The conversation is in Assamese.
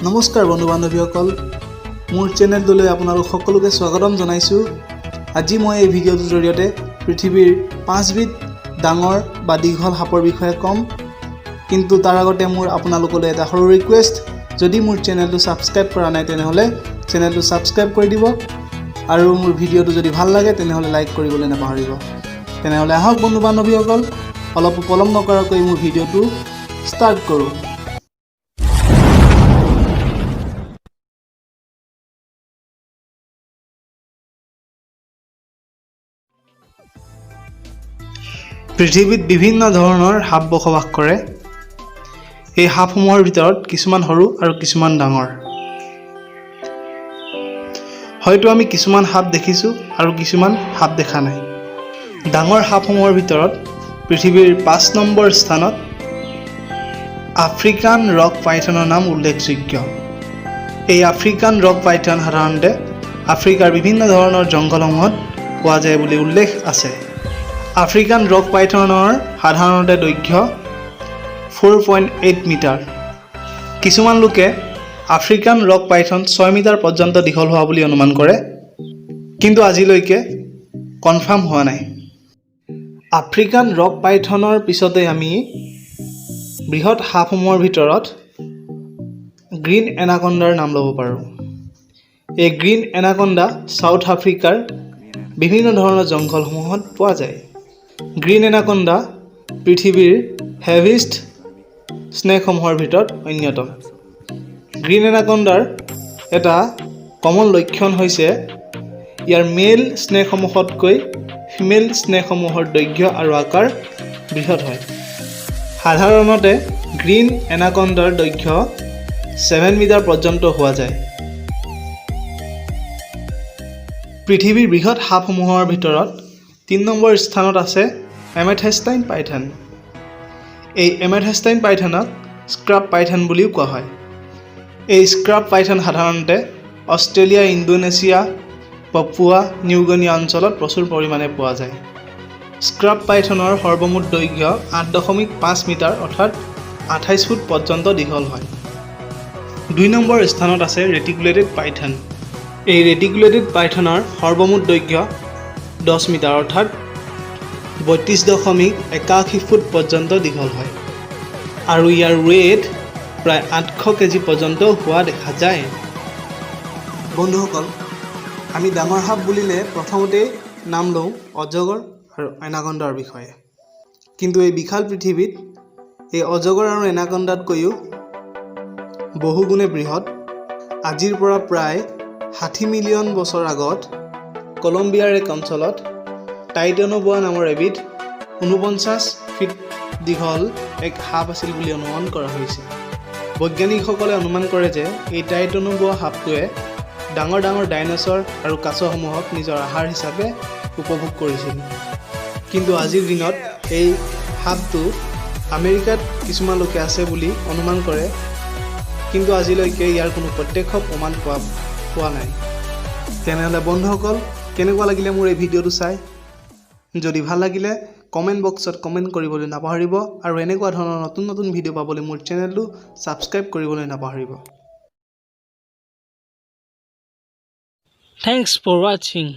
নমস্কাৰ বন্ধু বান্ধৱীসকল, মোৰ চেনেলটোলৈ আপোনালোক সকলোকে স্বাগতম জনাইছোঁ। আজি মই এই ভিডিঅ'টোৰ জৰিয়তে পৃথিৱীৰ পাঁচবিধ ডাঙৰ বা দীঘল সাপৰ বিষয়ে ক'ম। কিন্তু তাৰ আগতে মোৰ আপোনালোকলৈ এটা সৰু ৰিকুৱেষ্ট, যদি মোৰ চেনেলটো ছাবস্ক্ৰাইব কৰা নাই, তেনেহ'লে চেনেলটো ছাবস্ক্ৰাইব কৰি দিব আৰু মোৰ ভিডিঅ'টো যদি ভাল লাগে, তেনেহ'লে লাইক কৰিবলৈ নাপাহৰিব। তেনেহ'লে আহক বন্ধু বান্ধৱীসকল, অলপ পলম নকৰাকৈ মোৰ ভিডিঅ'টো ষ্টাৰ্ট কৰোঁ। পৃথিৱীত বিভিন্ন ধৰণৰ সাপ বসবাস কৰে। এই সাপসমূহৰ ভিতৰত কিছুমান সৰু আৰু কিছুমান ডাঙৰ। হয়তো আমি কিছুমান সাপ দেখিছোঁ আৰু কিছুমান সাপ দেখা নাই। ডাঙৰ সাপসমূহৰ ভিতৰত পৃথিৱীৰ 5 নম্বৰ স্থানত আফ্ৰিকান ৰক পাইথনৰ নাম উল্লেখযোগ্য। এই আফ্ৰিকান ৰক পাইথন সাধাৰণতে আফ্ৰিকাৰ বিভিন্ন ধৰণৰ জংঘলসমূহত পোৱা যায় বুলি উল্লেখ আছে। আফ্ৰিকান ৰক পাইথনৰ সাধাৰণতে দৈৰ্ঘ্য 4.8 মিটাৰ। কিছুমান লোকে আফ্ৰিকান ৰক পাইথন 6 মিটাৰ পৰ্যন্ত দীঘল হোৱা বুলি অনুমান কৰে, কিন্তু আজিলৈকে কনফাৰ্ম হোৱা নাই। আফ্ৰিকান ৰক পাইথনৰ পিছতে আমি বৃহৎ সাপসমূহৰ ভিতৰত গ্ৰীণ এনাকণ্ডাৰ নাম ল'ব পাৰোঁ। এই গ্ৰীণ এনাকণ্ডা ছাউথ আফ্ৰিকাৰ বিভিন্ন ধৰণৰ জংঘলসমূহত পোৱা যায়। গ্ৰীণ এনাকণ্ডা পৃথিৱীৰ হেভিষ্ট স্নেকসমূহৰ ভিতৰত অন্যতম। গ্ৰীণ এনাকণ্ডাৰ এটা কমন লক্ষণ হৈছে ইয়াৰ মেল স্নেকসমূহতকৈ ফিমেল স্নেকসমূহৰ দৈৰ্ঘ্য আৰু আকাৰ বৃহৎ হয়। সাধাৰণতে গ্ৰীণ এনাকণ্ডাৰ দৈৰ্ঘ্য 7 মিটাৰ পৰ্যন্ত হোৱা যায়। পৃথিৱীৰ বৃহৎ সাপসমূহৰ ভিতৰত 3 নম্বৰ স্থানত আছে এমেথেষ্টাইন পাইথন। এই এমেথেষ্টাইন পাইথনক স্ক্ৰাব পাইথন বুলিও কোৱা হয়। এই স্ক্ৰাব পাইথন সাধাৰণতে অষ্ট্ৰেলিয়া, ইণ্ডোনেছিয়া, পপুৱা নিউগিনি অঞ্চলত প্ৰচুৰ পৰিমাণে পোৱা যায়। স্ক্ৰাব পাইথনৰ সৰ্বমুঠ দৈৰ্ঘ্য 8.5 মিটাৰ, অৰ্থাৎ 28 ফুট পৰ্যন্ত দীঘল হয়। 2 নম্বৰ স্থানত আছে ৰেটিকুলেটেড পাইথন। এই ৰেটিকুলেটেড পাইথনৰ সৰ্বমুঠ দৈৰ্ঘ্য 10 মিটাৰ, অৰ্থাৎ 32.81 ফুট পৰ্যন্ত দীঘল হয় আৰু ইয়াৰ ৱেইট প্ৰায় 800 কেজি পৰ্যন্ত হোৱা দেখা যায়। বন্ধুসকল, আমি ডাঙৰ সাপ বুলিলে প্ৰথমতেই নাম লওঁ অজগৰ আৰু এনাকণ্ডাৰ বিষয়ে। কিন্তু এই বিশাল পৃথিৱীত এই অজগৰ আৰু এনাকণ্ডাতকৈও বহুগুণে বৃহৎ, আজিৰ পৰা প্ৰায় 60 মিলিয়ন বছৰ আগত কলম্বিয়াৰ এক অঞ্চলত টাইটানোবোৱা নামৰ এবিধ 49 ফিট দীঘল এক সাপ আছিল বুলি অনুমান কৰা হৈছে। বৈজ্ঞানিকসকলে অনুমান কৰে যে এই টাইটানোবোৱা সাপটোৱে ডাঙৰ ডাঙৰ ডাইনছৰ আৰু কাছসমূহক নিজৰ আহাৰ হিচাপে উপভোগ কৰিছিল। কিন্তু আজিৰ দিনত এই সাপটো আমেৰিকাত কিছুমান লোকে আছে বুলি অনুমান কৰে, কিন্তু আজিলৈকে ইয়াৰ কোনো প্ৰত্যক্ষ প্ৰমাণ পোৱা পোৱা নাই। তেনেহ'লে বন্ধুসকল, কেনেকুৱা লাগিলে মোৰ এই ভিডিঅ'টো চাই? যদি ভাল লাগিলে কমেণ্ট বক্সত কমেণ্ট কৰিবলৈ নাপাহৰিব আৰু এনেকুৱা ধৰণৰ নতুন নতুন ভিডিঅ' পাবলৈ মোৰ চেনেলটো ছাবস্ক্ৰাইব কৰিবলৈ নাপাহৰিব। Thanks for watching.